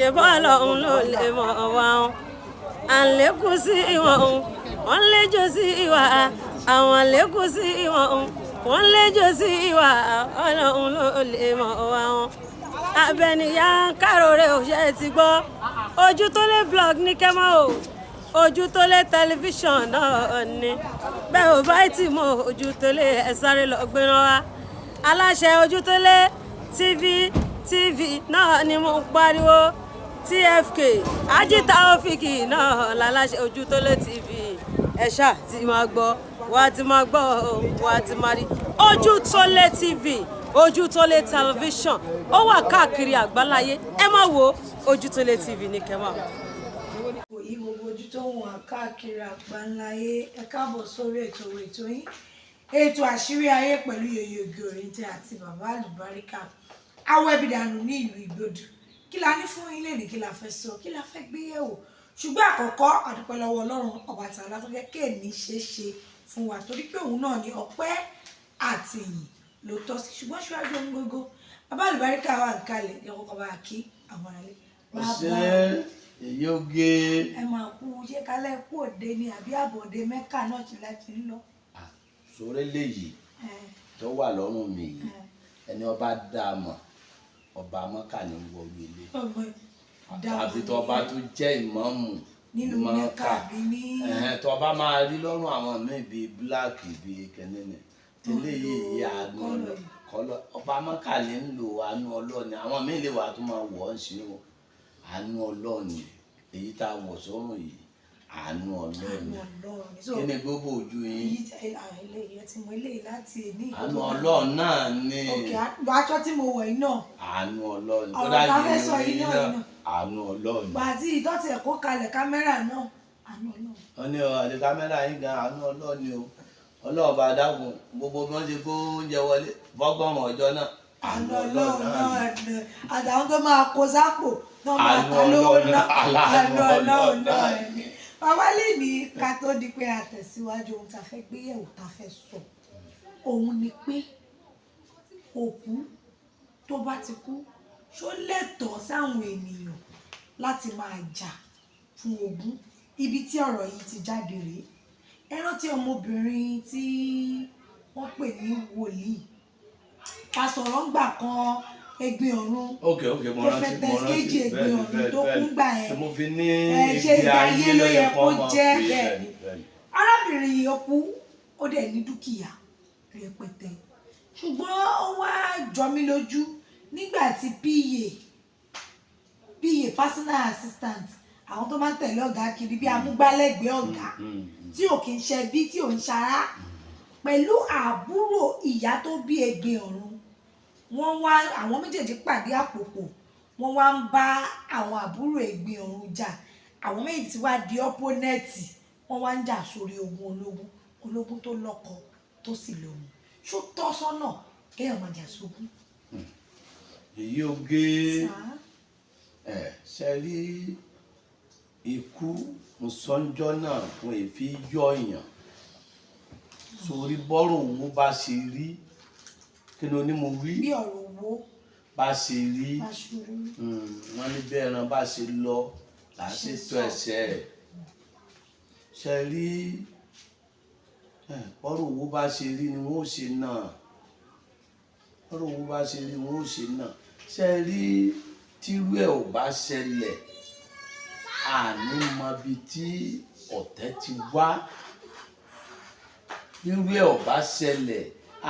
Ṣe bọ́ọ̀lù ọ̀hún ló lè mọ̀ wá wọn. À ń lékún sí ìwọ̀n òun, wọ́n ń léjò sí ìwà. Àwọn lékún sí ìwọ̀n òun, wọ́n ń léjò sí ìwà. Ọlọ́run ló lè mọ̀ wá wọn. Abẹnìyà ń káròrè òṣè ti gbọ́. Ojú tó lé blog ní kẹ́mọ́ o. Ojú tó lé tẹlifíṣàn náà ni. Bẹ́ẹ̀ ò bá tì mọ́ ojú tó lé, ẹ sáré lọ gbéra wá. Aláṣẹ ojú tó lé TV náà ni mo ń pariwo. TFK Ají Taofiki náà láláṣẹ ojú tó lé TV. Ẹ ṣáà ti máa gbọ́, wá ti máa gbọ́, wá ti máa rí. Ojú tó lé TV, ojú tó lé tẹlifíṣàn, ó wà káàkiri àgbáláyé. Ẹ má wo ojú tó lé TV ní kẹ́ máa. Òyì gbogbo ojú tó ń wà káàkiri àgbáńláyé, ẹ káàbọ̀ sórí ètò yín, ètò Àṣírí Ayé pẹ̀lú Yèyé Oge Òrìǹtẹ àti Bàbá Àlùbáríkà awọ ẹbí dànù ní ìlú Ìgbòdù. Kí la ní fún yín lẹ́nu? Kí la fẹ́ sọ? Kí la fẹ́ gbé yẹ̀wò? Ṣùgbọ́n àkọ́kọ́, àdúpẹ́ lọ́wọ́ Ọlọ́run ọba tààlà tó jẹ́ kéèní ṣeé ṣe fún wa, torí pé òun náà ní ọpẹ́ àti ìyìn ló tọ́ sí. Ṣùgbọ́n ṣíwájú ohun gbogbo, Bàbá Àlùbáríkà wà ń kalẹ̀ ní ọkọ̀ bá kí àwọn aráalé. Ṣé èyí oge? Ẹ máa kú ṣé kálẹ̀ kú òde ni àbí àbọ̀dé Mẹ́kà náà ti láti ń lọ? Sórí léyìí tó wà lọ́rùn mi yìí, ẹni ọba dá a mọ̀, ọba mọ́kà ní wọlé ilé, àbí tó ọba tó jẹ́ ìmáàmù nínú Mẹ́kà bí ní. Tó ọba máa rí lọ́rùn àwọn míì bíi bíláàkì bíi kẹ́nẹ́nì tẹ́lẹ̀ yìí, àánú kọ́lọ́ ọba mọ́kà ní ń lò, àánú Ọlọ́ọ̀ni. Àwọn míì lè wà tó máa wọ̀ ọ́ sí o. Àánú Ọlọ́ọ̀ni èyí tá a wọ̀ sọ́rùn yìí, àánú Ọlọ́ọ̀ni. Kí ni gbogbo ojú yín? Àánú Ọlọ́run náà ni. Aṣọ tí mo wọ̀ yìí náà. Àánú Ọlọ́run. Ọ̀rọ̀ tá a fẹ́ sọ yìí náà. Àánú Ọlọ́run. Gbàtí ìdọ́tí ẹ̀kọ́ kalẹ̀ kámẹ́rà náà, àánú Ọlọ́run. Wọ́n ní àti kámẹ́rà yín gan, àánú Ọlọ́run ni o. Ọlọ́run bá dákun, gbogbo bí wọ́n ṣe kó oúnjẹ wọlé fọ́gọ́rùn ọjọ́ náà. Àánú Ọlọ́run náà ni. Àtàwọn tó máa kó sápò tó máa ta lówó náà, àánú Ọlọ́run náà ni. Bàbá lè ní ká tó di pé a tẹ̀síwájú, ohun tá a fẹ́ gbé yẹ̀wò, tá a fẹ́ sọ, òun ni pé òkú tó bá ti kú, ṣó lẹ́tọ̀ọ́ sáwọn ènìyàn láti máa jà fún ogún? Ibi tí ọ̀rọ̀ yìí ti jáde rèé. Ẹ rántí ọmọbìnrin tí wọ́n pè ní wòlíì pasọ̀rọ̀ ń gbà kan, Ẹ̀gbin Ọ̀run? Ok, mo rántí, mo rántí. Kejì Ẹ̀gbin Ọ̀run tó kún gbà yẹn. Mo fi ní ṣe ìgbé ayé ló yẹ kó jẹ́. Bẹ́ẹ̀ ni, arábìnrin yìí ó kú, ó dẹ̀ ní dúkìá rẹpẹtẹ, ṣùgbọ́n ó wá jọ mí lójú nígbà tí PA, personal assistant, àwọn tó máa ń tẹ̀lé ọ̀gá kiri bí amúgbálẹ́gbẹ̀ẹ́ ọ̀gá, tí ò kì í ṣe bí tí ò ń ṣara, pẹ̀lú àbúrò ìyá tó bí Ẹ̀gbin Ọ̀run, wọ́n wá, àwọn méjèèjì pàdé àpòpọ̀, wọ́n wá ń bá àwọn àbúrò Ẹ̀gbin Ọ̀run jà. Àwọn méjèèjì ti wá di opponent, wọ́n wá ń jà sórí ogún ológun, ológun tó lọ́kọ tó sì lọ́mọ. Ṣó tọ́ sọ́nà kéèyàn máa jà sógún? Èyí oge, ẹ ṣe rí ikú nsọ́njọ́ náà fún èéfín yọ̀yàn sórí bọ́rọ̀ owó bá ṣe rí. Kí ni oní mo wí? Bí ọ̀rọ̀ owó bá ṣe rí. Bá ṣe rí. Wọ́n ní bí ẹran bá ṣe lọ là á ṣe tó ẹsẹ̀ ẹ̀. Ṣe rí bọ́rọ̀ owó bá ṣe rí ni wọ́n ó ṣe náà, bọ́rọ̀ owó bá ṣe rí wọ́n ó ṣe náà. Ṣe rí, tírú ẹ̀ ò bá ṣẹlẹ̀, àní mọ ibi tí ọ̀tẹ̀ ti wá. Irú ẹ̀ ò bá ṣẹlẹ̀,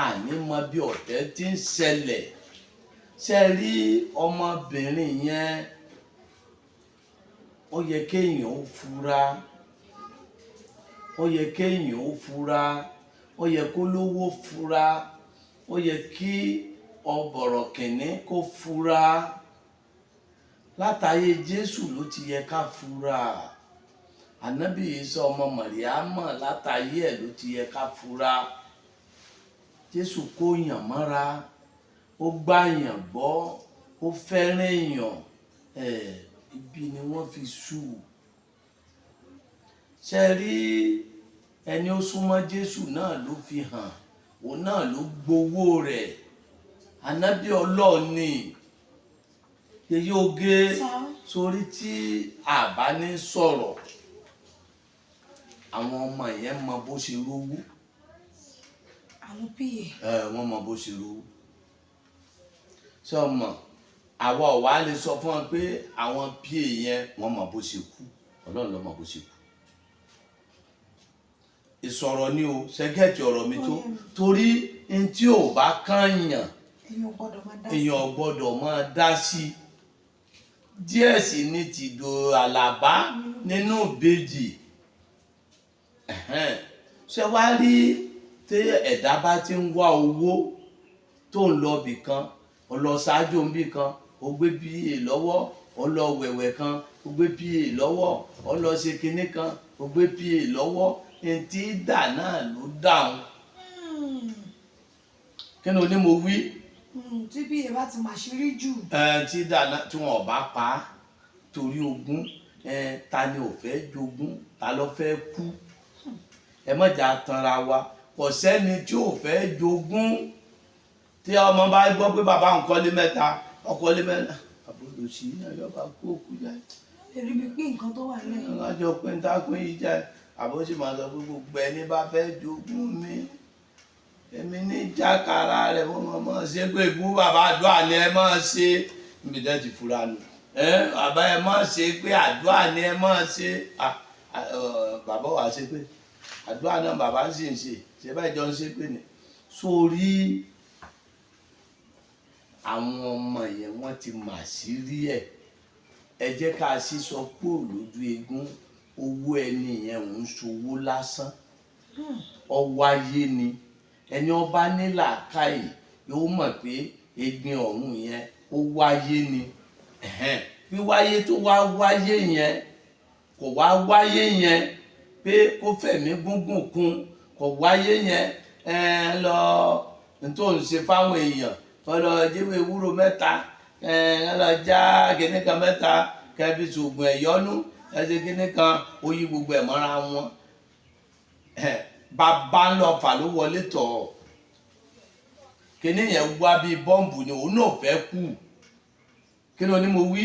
àní mọ bí ọ̀tẹ̀ ti ń ṣẹlẹ̀. Ṣe rí ọmọbìnrin yẹn, ó yẹ kéèyàn ó fura, ó yẹ kéèyàn ó fura, ó yẹ kó lówó fura, ó yẹ kí ọ̀bọ̀rọ̀kìnní kó fura. Látàyè Jésù ló ti yẹ ká fura. Ànábì Ìsá ọmọ Màríámà, látàyè ẹ̀ ló ti yẹ ká fura. Jésù kó yàn mọ́ra, ó gbá yàn gbọ́, ó fẹ́ràn èèyàn. Ẹ̀ ibi ni wọ́n fi sú u. Ṣe rí ẹni ó súnmọ́ Jésù náà ló fi hàn, òun náà ló gbowó rẹ̀. Ànábì Ọlọ́ọ̀ni, Yèyé Oge. Sá. Sórí tí a bá ní sọ̀rọ̀, àwọn ọmọ yẹn mọ bó ṣe rówó. Àwọn pa. Ẹ wọ́n mọ bó ṣe rówó. Ṣé ọmọ àwa ò wá lè sọ fún wọn pé àwọn pa yẹn wọ́n mọ bó ṣe kú? Ọlọ́run ló mọ bó ṣe kú. Ìsọ̀rọ̀ ni o, ṣẹ́gẹ́tì ọ̀rọ̀ mi tó torí n tí ò bá kàn yàn, èèyàn gbọ́dọ̀ máa dá sí. Èèyàn gbọ́dọ̀ máa dá sí i. Díẹ̀ sì ni tìdò Àlàbá nínú ìbejì. Ẹ̀hẹ́n. Ṣé wàá rí tí ẹ̀dá bá ti ń wá owó tó ń lọ bì kan, ó lọ ṣáájú bì kan, ó gbé pa lọ́wọ́, ó lọ wẹ̀wẹ̀ kan, ó gbé pa lọ́wọ́, ó lọ ṣe kinní kan, ó gbé pa lọ́wọ́, ntí dà náà ló dáhùn. Kí ni oní mo wí? Tí pa bá ti mà ṣírí jù. Ẹ tí dáná tí wọn ò bá pa á torí ogún, ẹ ta ni ò fẹ́ jogún? Ta ló fẹ́ kú? Ẹ má jà tanra wa, kò sẹ́ni tí ò fẹ́ jogún. Tí ọmọ bá gbọ́ pé bàbá ń kọ́lé mẹ́ta, ọkọ́lé mẹ́ta, àbúrò sí iná yọba kú òkú jẹ́. Lè rí mi pé nǹkan tó wà lẹ́yìn. Ọjọ́ pé ń dákún yìí jẹ́ àbó sì máa sọ pé gbogbo ẹni bá fẹ́ jogún mi, èmi ní jákàrà rẹ̀, mo mọ̀ mọ́ ṣe pé ibú bàbá àdúrà ni ẹ máa ṣe. Níbi tẹ́ ti fura nù ẹ, bàbá ẹ máa ṣe pé àdúrà ni ẹ máa ṣe. Bàbá wa ṣe pé àdúrà náà bàbá ń sì ń ṣe ṣe báyìí jọ ń ṣe pé ni. Sórí àwọn ọmọ yẹn, wọ́n ti mà sí rí ẹ̀. Ẹ jẹ́ ká sísọ kúrò lójú eégún. Owó ẹni yẹn ò ń ṣòwò lásán, ọwọ́ ayé ni. Ẹni ọba ní làákàyè yóò mọ̀ pé egbin ọ̀run yẹn ó wáyé ni. Ẹ̀hẹ́n. Wíwáyé tó wá wáyé yẹn, kò wá wáyé yẹn pé kó fẹ̀mí gúngùn kún, kò wáyé yẹn ẹ lọ tó ń ṣe fáwọn èèyàn kọ́ lọ jíwèé ewúro mẹ́ta, ẹ lọ já kinní kan mẹ́ta, kẹbi ṣoògùn ẹ̀yọ́nú, ẹ ṣe kinní kan, ó yí gbogbo ẹ̀ mọ́ra wọn. Bàbá ń lọ fà ló wọlé tọ̀ ọ́. Kinní yẹn wá bíi bọ́ǹbù ni, òun náà fẹ́ kú. Kí ló ní mo wí?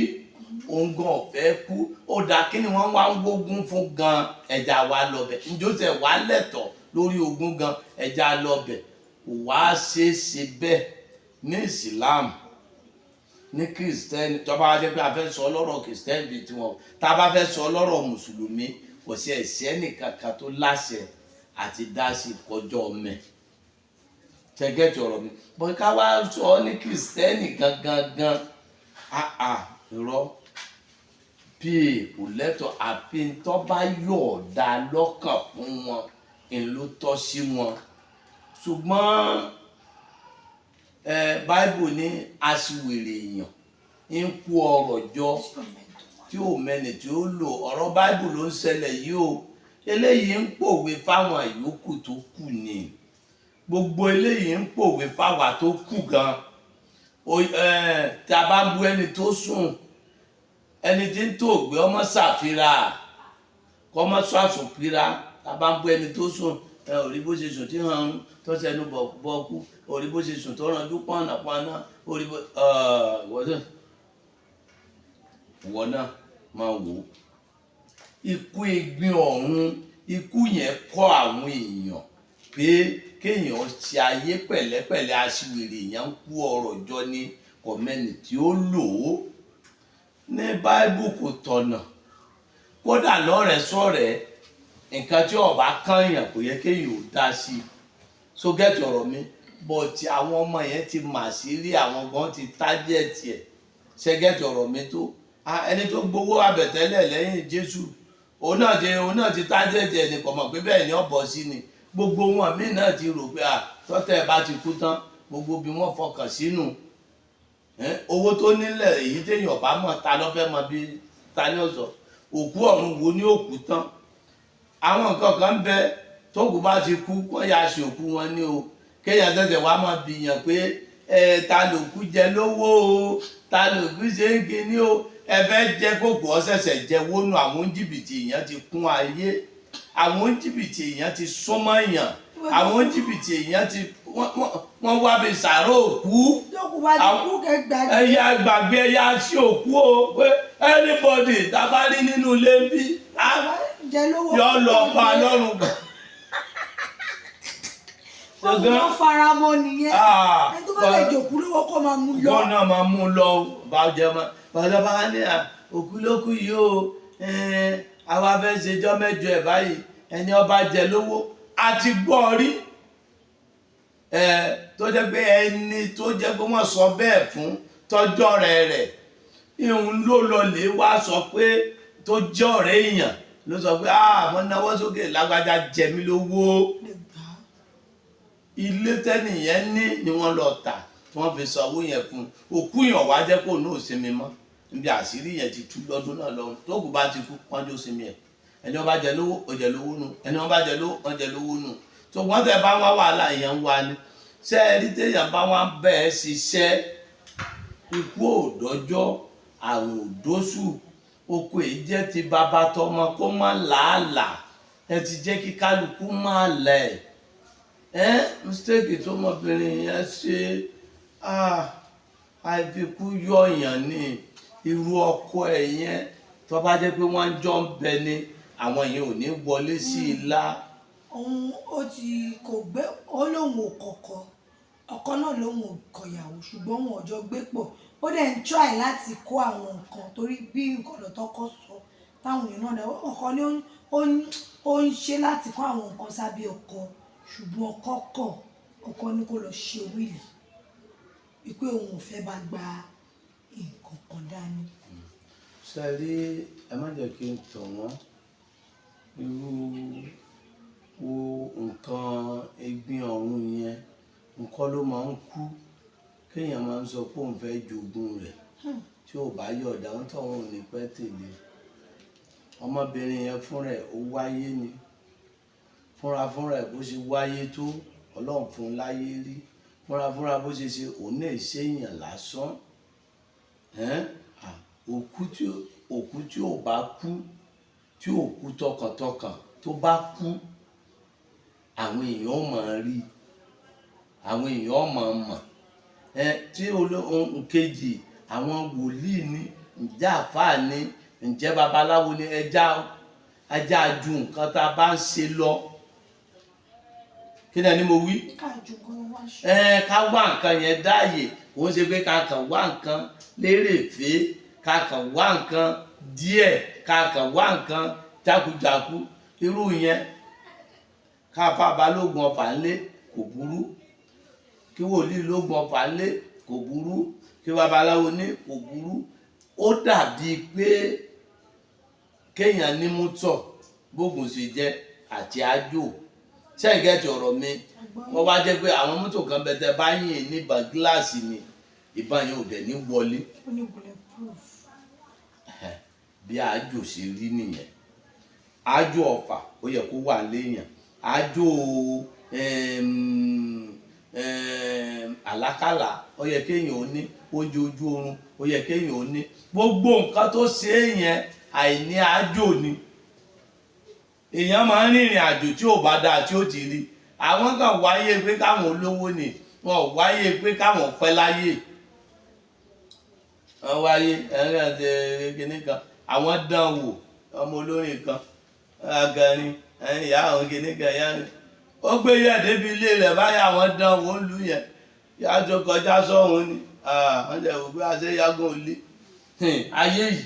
Òun gan ọ̀fẹ́ kú. Ó dáa, kí ni wọ́n wá ń wógún fún gan? Ẹja wa lọ́bẹ̀ njó tẹ̀ wá lẹ̀tọ̀ lórí ogún gan, ẹja lọ́bẹ̀ kò wá ṣeé ṣe bẹ́ẹ̀ ní Islam, ní Kristẹni. Tó bá wá jẹ́ pé a fẹ́ sọ lọ́rọ̀ Kristẹni bíi tiwọn, tá a bá fẹ́ sọ lọ́rọ̀ mùsùlùmí, kò sí ẹ̀ṣẹ̀ nìkankan tó láṣẹ àti dá sí kọjọ́ ọmọ ẹ̀. Tẹ́gẹ́tì ọ̀rọ̀ mi bọ́n? Ká wá sọ ọ́ ní Kristẹni gangan gan, àà irọ́, pa kò lẹ́tọ̀. Àfi tó bá yọ̀ọ̀da lọ́kàn fún wọn ń ló tọ́ sí wọn. Ṣùgbọ́n ẹ Báíbù ní aṣiwèrè èèyàn ń kó ọrọ̀ jọ tí ò mẹ́ni tí ó lò. Ọ̀rọ̀ Báíbù ló ń ṣẹlẹ̀ yìí o. Eléyìí ń pòwe fáwọn ìyókù tó kù ni. Gbogbo eléyìí ń pòwe fáwa tó kù gan. Tí a bá ń bu ẹni tó sùn, ẹni tí ń tó gbé ọmọ ṣàfihàn kọ́mọ sọ àsùnpìrà. Tá a bá ń bu ẹni tó sùn, ẹ ò rí bó ṣe sùn tí hàn ń tó ṣẹnu bọ̀kú, ò rí bó ṣe sùn tó ranjú pọ̀nà pọ̀nà, ò rí bó ìwọ náà máa wò ó. Ikú egbin ọ̀run, ikú yẹn kọ́ àwọn èèyàn pé kéèyàn ṣe ayé pẹ̀lẹ́pẹ̀lẹ́. Aṣiwèrè èèyàn ń kú ọrọ̀ jọ ní kọ̀mẹ́nì tí ó lò ó. Ní Báíbù kò tọ̀nà, kódà lọ́rẹ̀ẹ́ sọ̀rẹ́, nǹkan tí ọba kànyàn kò yẹ kéèyàn ò dá sí i. So gẹ́tì ọ̀rọ̀ mi? But àwọn ọmọ yẹn ti mà sí rí, àwọn gan ti tájẹ̀tì ẹ̀. Ṣe gẹ́tì ọ̀rọ̀ mi tó? Ẹni tó gbowó àbẹ̀tẹ́lẹ̀ lẹ́yìn Jésù, òun náà ti tájẹ̀tì ẹ̀ ní kò mọ̀ pé bẹ́ẹ̀ ni ó bọ̀ sí ni. Gbogbo wọn míì náà ti rò pé tọ́tẹ̀ bá ti kú tán, gbogbo bí wọ́n fọkàn sínú owó tó nílẹ̀, èyí téèyàn bá mọ̀, ta ló fẹ́ mọ̀ bí ta ni ó sọ òkú ọ̀run wo ní òkú tán. Àwọn nǹkan kan ń bẹ tókù bá ti kú, kó yà ṣe òkú wọn ní o. Kéèyàn ṣẹ̀ṣẹ̀ wá máa bìyàn pé ẹ ta lòkú jẹ lówó o, ta lòkú ṣe ń kíní o, ẹ fẹ́ jẹ́ kókò ọ ṣẹ̀ṣẹ̀ jẹ wónú. Àwọn jìbìtì èèyàn ti kún ayé, àwọn jìbìtì èèyàn ti súnmọ́ èèyàn, àwọn jìbìtì èèyàn ti wọ́n wá bí sàárò òkú. Tó kù bá ti kú, kẹgbàgbé. Ẹ̀yà gbàgbé, ẹ̀yà sí òkú o, pé anybody tá a bá rí nínú ilé ń bí á Jẹ lówó. Yọ lọ pa lọ́rùn gan. Wọ́n fara mọ́ nìyẹn. Ah, ẹni tó bá lè jòkú lówó kó máa mú lọ. Wọn náà máa mú un lọ o, bá jẹ mọ bàbá bá ní à òkú ló kú yìí o, àwa fẹ́ ṣèjọ́ mẹ́jọ ẹ̀ báyìí, ẹni ọba jẹ lówó a ti gbọ́ rí tó jẹ́ pé ẹni tó jẹ́ pé wọ́n sọ bẹ́ẹ̀ fún tọ́jọ́ rẹ̀ ìhun ló lọ lè wá sọ pé tó jẹ́ ọ̀rẹ́ èèyàn ló sọ pé, "Ah, mo náwó sókè, lágbájá jẹ mí lówó." Lè gbà á. Ilé tẹ́nìyẹn ní ni wọ́n lọ tà tí wọ́n fi sanwó yẹn fún un. Òkú yẹn wá jẹ́ kó ní òsinmi mọ́ níbi àṣírí yẹn ti tú lọ́dún náà lọ. Tó kù bá ti kú, wọ́n jó sinmi ẹ̀. Ẹni wọ́n bá jẹ lówó, ó jẹ lówó nù. Ẹni wọ́n bá jẹ lówó, wọ́n jẹ lówó nù. Tó wọ́n tẹ̀ bá wá wàhálà yẹn ń wá ni. Ṣé ẹ rí téèyàn bá wá bẹ́ẹ̀ ṣiṣẹ́, ikú òdọ́jọ́, àrùn òdóṣù, oko èyí jẹ́ ti bàbá tọmọ kó má làálàá. Ẹ ti jẹ́ kí kálukú má lẹ̀ ẹ́. Mistake tó ọmọbìnrin yẹn ṣe, ah, àìfikú yọ̀yàn ní irú ọkọ ẹ̀ yẹn. Tó bá jẹ́ pé wọ́n jọ ń bẹ ni, àwọn yẹn ò ní wọlé sí i lá. Òun ó ti kò gbé, ó lóun ò kọ̀kọ̀, ọkọ náà lóun ò kọ̀yàwó, ṣùgbọ́n wọn ò jọ gbé pọ̀. Ó dẹ̀ ń try láti kó àwọn nǹkan torí bí nǹkan lọ́tọ́kọ́ sọ táwọn èèyàn náà dẹ̀ ọkọ ni ó ń ṣe láti kó àwọn nǹkan sábẹ́ ọkọ, ṣùgbọ́n ọkọ kọ̀. Ọkọ ní kó lọ ṣe will wípé òun ò fẹ́ bá gba nǹkan kan dání. Ṣe rí, ẹ má jẹ́ kí n tọ̀ wọ́n. Irú wo nǹkan egbin ọ̀run yẹn, nǹkan ló máa ń kú kéèyàn máa ń sọ pé òun fẹ́ jogún rẹ̀. Tí ò bá yọ̀ọ̀dà ń tọ̀, wọn ò ní pẹ́ tèlé ọmọbìnrin yẹn fúnra ẹ̀. Ó wáyé ni fúnra fúnra ẹ̀. Bó ṣe wáyé tó, Ọlọ́run fún un láyé rí fúnra fúnra. Bó ṣe ṣe, òun náà ṣèyàn lásán. Ẹ́n? À, òkú tí ò bá kú, tí ò kú tọkàntọkàn, tó bá kú, àwọn èèyàn ó máa rí, àwọn èèyàn ó máa mọ̀ ẹ. Tí olóhùn kejì, àwọn wòlíì ní, ǹjẹ́ àfáà ní, ǹjẹ́ babaláwo ní, ẹja ajá ju nǹkan tá a bá ń ṣe lọ. Kí ni ẹni mo wí? Káàjú nǹkan wá ṣe. Ẹ ká wá nǹkan yẹn dáàyè. Kò ń ṣe pé ká kàn wá nǹkan lérèfé, ká kàn wá nǹkan díẹ̀, ká kàn wá nǹkan jákujàku. Irú yẹn, ká fà balógun ọfà ńlé kò burú, kí wòlíì lógun ọfà ńlé kò burú, kí babaláwo ní kò burú. Ó dàbíi pé kéèyàn ní mútọ̀ bógun ṣe jẹ́ àti àjò. Sẹ́yìn kẹ́tì ọ̀rọ̀ mi, wọ́n wá jẹ́ pé àwọn mọ́tò kan bẹ tẹ́ bá yìn níbọn gíláàsì ni, ìbọn yẹn ò dẹ̀ ní wọlé. Ó ní bullet proof. Bí àjò ṣe rí nìyẹn. Àjò ọ̀fà, ó yẹ kó wà léèyàn. Àjò àlákàlà, ó yẹ kéèyàn ó ní. Oúnjẹ ojú oorun, ó yẹ kéèyàn ó ní. Gbogbo nǹkan tó ṣe é yẹn, àìní àjò ni. Èèyàn máa ń rìnrìn àjò tí ò bá dáa tí ó ti rí. Àwọn kan wáyé pé káwọn olówó ni, wọn ò wáyé pé káwọn pẹ́ láyé. Wọn wáyé ẹ̀rín àti kinní kan, àwọn dán wò. Ọmọ olórin kan agarin, ìyá àwọn kinní kan, ìyá rẹ̀ ó gbé yẹ débi ilé rẹ̀ báyà. Àwọn dán wò ń lù yẹn, yá tó kọjá sọ́hun ni wọ́n jẹ́ wò pé àṣeyágùn ò lé ayé yìí.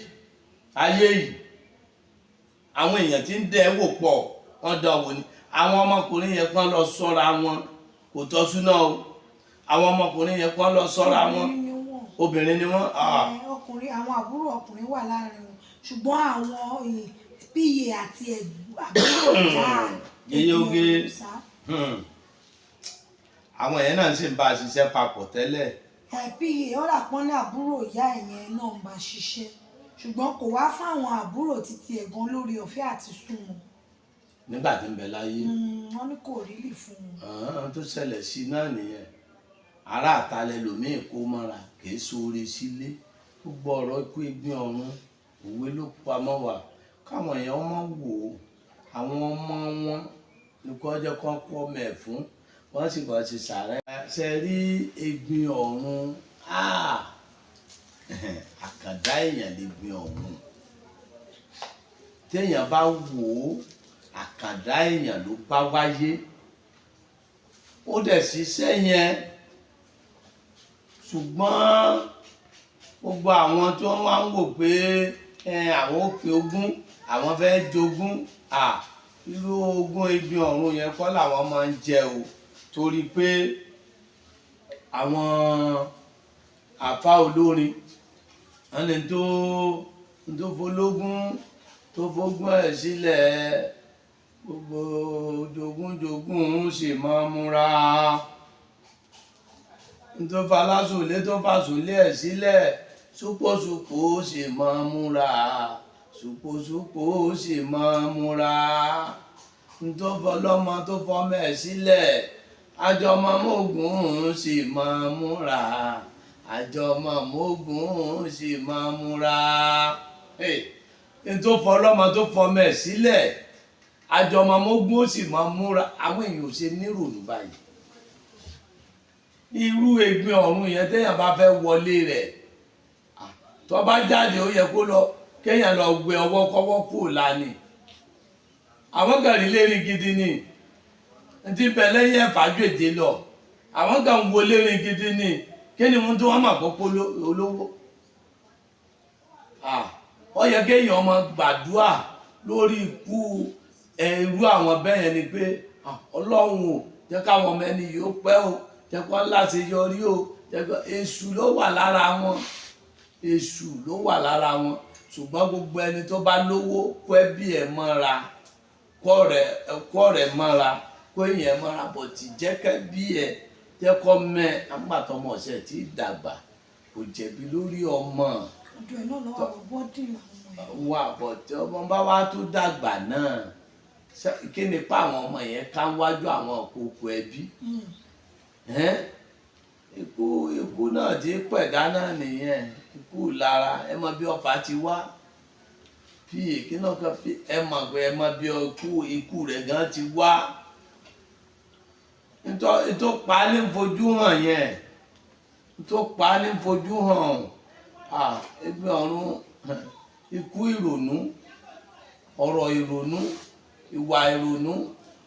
Ayé yìí, àwọn èèyàn tí ń dẹ́ wò pọ̀, wọ́n dán wò ni. Àwọn ọmọkùnrin yẹn kàn lọ sọ́ra wọn, kò tọ́ súná o. Àwọn ọmọkùnrin yẹn kàn lọ sọ́ra wọn. Obìnrin ni wọ́n. Obìnrin ni wọ́n, ah. Ẹ, ọkùnrin, àwọn àbúrò ọkùnrin wà láàrin wọn, ṣùgbọ́n àwọn pa àti àbúrò ìyá Yeye oge. Sá. Àwọn yẹn náà sì ń bá a ṣiṣẹ́ papọ̀ tẹ́lẹ̀. Pa ọ̀rà pọ́n ní àbúrò ìyá ẹ̀yẹn náà ń bá ṣiṣẹ́, ṣùgbọ́n kò wá fáwọn àbúrò títí ẹ̀gan lórí ọ̀fẹ́ àti súnmọ́. Nígbà tí ń bẹ láyé. Wọ́n ní kò rí lì fún wọn. Àwọn tó ṣẹlẹ̀ sí náà nìyẹn. Ará àtàlẹ̀ lòmíì kó mọ́ra, kìí sóore sílé. Gbogbo ọ̀rọ̀ ikú egbin ọ̀run, òwe ló pamọ́ wà káwọn èèyàn mọ̀ wò ó. Àwọn ọmọ wọn ní kó jẹ́ kó kó ọmọ ẹ̀ fún wọ́n sì bọ́ ṣe sàárẹ̀. Ṣe rí Egbin Ọ̀run, àkàndá èèyàn lè gbin ọ̀run. Téèyàn bá wò ó, àkàndá èèyàn ló bá wáyé, ó dẹ̀ ṣiṣẹ́ yẹn. Ṣùgbọ́n gbogbo àwọn tí wọ́n wá ń wò pé àwọn ó pín ogún, àwọn fẹ́ jogún, irú ogún Egbin Ọ̀run yẹn kọ́ làwọn máa ń jẹ o, torí pé àwọn àfa olórin wọn ni tó fológún tó fógún ẹ̀ sílẹ̀, gbogbo jogúnjogún sì máa múra, tó falásùlé tó fàsùlé ẹ̀ sílẹ̀, súpòsúpò sì máa múra, súpòsúpò sì máa múra, tó fọlọ́mọ tó fọmọ ẹ̀ sílẹ̀, àjọmọ́mọ́gùn sì máa múra, àjọmọ́mọ́gùn sì máa múra. Tó fọlọ́mọ tó fọmọ ẹ̀ sílẹ̀, àjọmọ́mọ́gùn sì máa múra. Àwọn èèyàn ò ṣe nírònú báyìí. Irú Egbin Ọ̀run yẹn, téèyàn bá fẹ́ wọlé rẹ̀, tó bá jáde, ó yẹ kó lọ kéèyàn lọ gbé ọwọ́ kọ́wọ́ kúrò lánìí. Àwọn kan rí lérí gidi ni ntí bẹ lẹ́yìn ẹ̀fà ju èdè lọ. Àwọn kan ń wo lérí gidi ni. Kí ni wọ́n tí wọ́n mọ̀ pé olówó? Ó yẹ kéèyàn máa gbàdúrà lórí ikú irú àwọn bẹ́ẹ̀ yẹn ni pé, Ọlọ́run ò jẹ́ káwọn ọmọ ẹni yìí ó pẹ́ o, jẹ́ kó láti yọrí o, jẹ́ kó. Èṣù ló wà lára wọn, èṣù ló wà lára wọn. Ṣùgbọ́n gbogbo ẹni tó bá lówó, kó ẹbí ẹ̀ mọ́ra, kọ́ rẹ̀ mọ́ra, kó èèyàn mọ́ra bọ̀ tí jẹ́ kẹ́bí ẹ̀, jẹ́ kọ́ mẹ́ àgbàtọ́mọ ọ̀sẹ̀ tí dàgbà, kò jẹ̀bi lórí ọmọ. Ọdún ẹ̀ náà lọ́wọ́, àwọn bọ́dì làwọn ọmọ yẹn. Wà bọ̀ tí ọmọ bá wá tó dàgbà náà, kí ni pa àwọn ọmọ yẹn ká wájú àwọn òkòkò ẹbí? Ikú náà ti pẹ̀dá náà nìyẹn, ikú lára. Ẹ mọ bí ọfà ti wá pa kí náà kan ẹ mọ̀ pé ẹ mọ bí ikú rẹ̀ gan ti wá. Nítorí pa á ní fojú hàn yẹn, nítorí pa á ní fojú hàn. Egbin Ọ̀run, ikú ìrònú, ọ̀rọ̀ ìrònú, ìwà ìrònú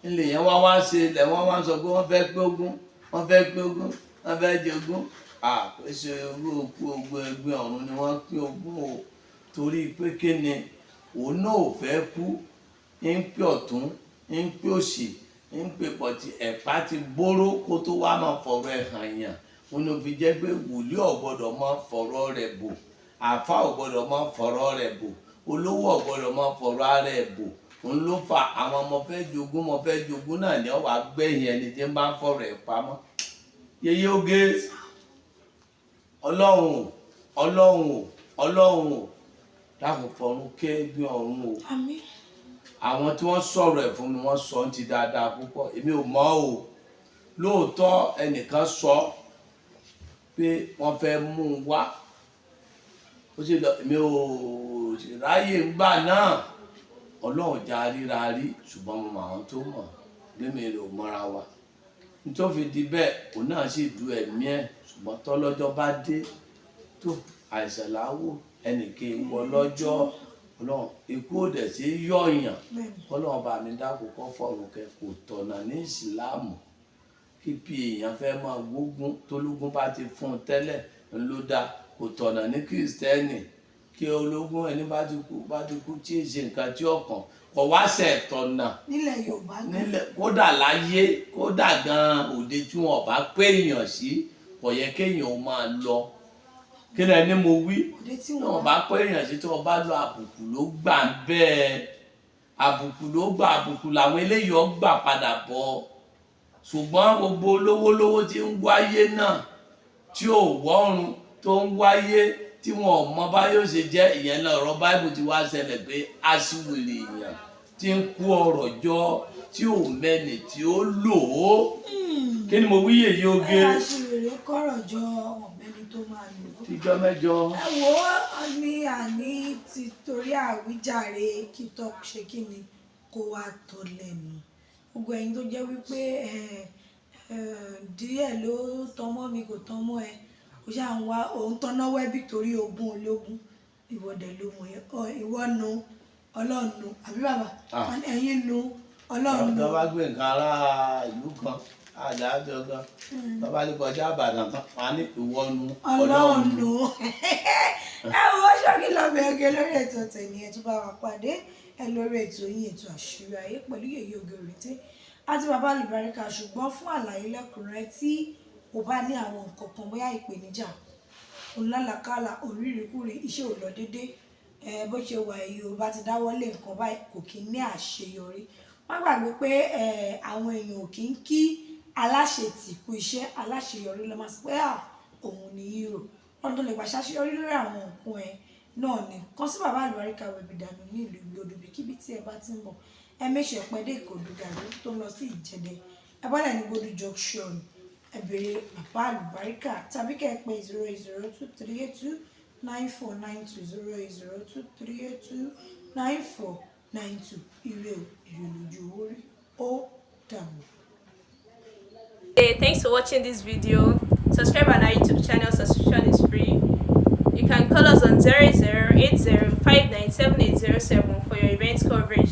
ilẹ̀ yẹn wá wá ṣe ilẹ̀ wọ́n wá sọ pé wọ́n fẹ́ pín ogún, wọ́n fẹ́ pín ogún, wọ́n fẹ́ jogún. Ṣe irú okú ogun Egbin Ọ̀run ni wọ́n pín ogún o? Torí pé kí ni? Òun náà ò fẹ́ kú, ń pè ọ̀tún, ń pè òsì, ń pè pọ̀tì, ẹ̀pá ti bóró kó tó wá máa fọ̀rọ̀ ẹ̀ hàn yàn. Òun ló fi jẹ́ pé wòlíì ò gbọ́dọ̀ máa fọ̀rọ̀ rẹ̀ bò, àáfà ò gbọ́dọ̀ máa fọ̀rọ̀ rẹ̀ bò, olówó ò gbọ́dọ̀ máa fọ̀rọ̀ ara ẹ̀ bò. Òun ló fa àwọn ọmọ fẹ́ jogún, ọmọ fẹ́ jogún náà ni ó wàá gbẹ̀yìn ẹni tí ń bá ń fọ̀rọ̀ ẹ̀ pamọ́. Yeye oge, Ọlọ́run, Ọlọ́run, Ọlọ́run, dákun fọ̀run kẹ́gbin ọ̀run o. Àmín. Àwọn tí wọ́n sọ̀rọ̀ ẹ̀ fún mi, wọ́n sọ ń ti dáadáa púpọ̀. Èmi ò mọ̀ o. Lóòótọ́, ẹnìkan sọ pé wọ́n fẹ́ mú un wá, ó sì lọ, èmi ò sì ráyè ńgbà náà. Ọlọ́run já ríra rí, ṣùgbọ́n mo mọ àwọn tó mọ̀, gbémi rè ò mọ́ra wa. Nítorí fi di bẹ́ẹ̀, òun náà sì du ẹ̀mí ẹ̀. Ṣùgbọ́n tọ́lọ́jọ́ bá dé tó, àìsàn láwò ẹnìkan wọ lọ́jọ́. Ọlọ́run, ikú ò dẹ̀ sí yọ̀yàn. Kọ́lọ́run bá mi dákun kọ́ fọ̀run kẹ. Kò tọ̀nà ní ìsìláàmù kí bí èèyàn fẹ́ máa gbógun tólógún bá ti fún un tẹ́lẹ̀ ń ló dá. Kò tọ̀nà ní kìrìsìtẹ́nì kí ológun ẹni bá ti kú, bá ti kú, tí èsì nǹkan tí ọkàn kò wá sẹ̀ tọ̀nà. Nílẹ̀ Yorùbá gan. Nílẹ̀, kódà láyé, kódà gan òde tí wọn bá pé èèyàn sí, kò yẹ kéèyàn ó máa lọ. Kí ni ẹni mo wí? Òde tí tí wọn wọn bá pé èèyàn sí, tí wọn bá lọ, àbùkù ló gbà ń bẹ́ẹ̀, àbùkù ló gbà, àbùkù làwọn eléyìí ó gbà padà bọ̀. Ṣùgbọ́n gbogbo olówó lówó tí ń wáyé náà, tí ò wọ́run, tó ń wáyé tí wọn ò mọ báyọ̀ ṣe jẹ́, ìyẹn náà ọ̀rọ̀ báìbù ti wá ṣẹlẹ̀ pé aṣiwèrè èèyàn tí ń kó ọrọ̀ jọ, tí ò mẹ́ni tí ó lò ó. Kí ni mo wí, yèyí oge? Aṣiwèrè kọ̀rọ̀ jọ, ọ̀gbẹ́ni tó máa lò ó. Tíjọ́ mẹ́jọ. Ẹ wo, ó ní àní ti torí àwíjàre kí tó ṣe kí ni kó wá tọ́ lẹ́nu gbogbo ẹ̀yin tó jẹ́ wípé ẹ Díẹ̀ ló tọmọ́ mi kò tọmọ́ ẹ, ó ṣáà ń wá òun tọ́ná wẹ́bí torí ogún ológun. Ìwọ dẹ̀ ló mọ̀ yẹn. Ọ, ìwọ nu, Ọlọ́run nu, àbí bàbá? Ah. Ẹ̀yin nu, Ọlọ́run nu. Tó bá gbé nǹkan ará ìlú kan àdájọ gan, tó bá ní kọjá Ìbàdàn tán, wọn á ní ìwọ nu, Ọlọ́run nu. Ẹ wo, ṣókí lọ́bẹ̀ oge lórí ètò tẹ̀lé. Ẹ tún bá wa pàdé ẹ lórí ètò yín, ètò Àṣírí Ayé, pẹ̀lú Yèyé Oge Òrété àti Bàbá Àlùbáríkà. Ṣùgbọ́n fún àlàyé lẹ́kùnrẹ́rẹ́, tí o bá ní àwọn nǹkan kan, bóyá ìpèníjà, òǹlàlàkàlà, òrírìkúri, iṣẹ́ ò lọ dédé, ẹ bó ṣe wà yìí, o bá ti dáwọ́ lé nǹkan báyìí, kò kí ń ní àṣeyọrí, má gbàgbé pé ẹ àwọn èèyàn ò kí ń kí aláṣetì kú iṣẹ́. Aláṣeyọrí ló máa sọ pé à òun ní hero. Wọ́n tó lè gbà ṣàṣeyọrí lórí àwọn nǹkan ẹ náà ni kàn sí Bàbá Àlùbáríkà Wẹ̀bìdànù ní ìlú Ìgbòdù. Kíbi tí ẹ bá ti ń bọ̀, ẹ méṣe pẹ́ dé Ìkòdù gàrí tó ń lọ sí Ìjẹ̀dẹ̀, ẹ bọ́lẹ̀ ní Gbòdù Junction, ẹ béèrè Bàbá Àlùbáríkà, tàbí kẹ́ ẹ pè 08023829492, 08023829492. Ire o, ire lójú owó rí. Ó dàbọ̀. Hey, thanks for watching this video. Subscribe on our YouTube channel, subscription is free. You can call us on 0080 for your event coverage.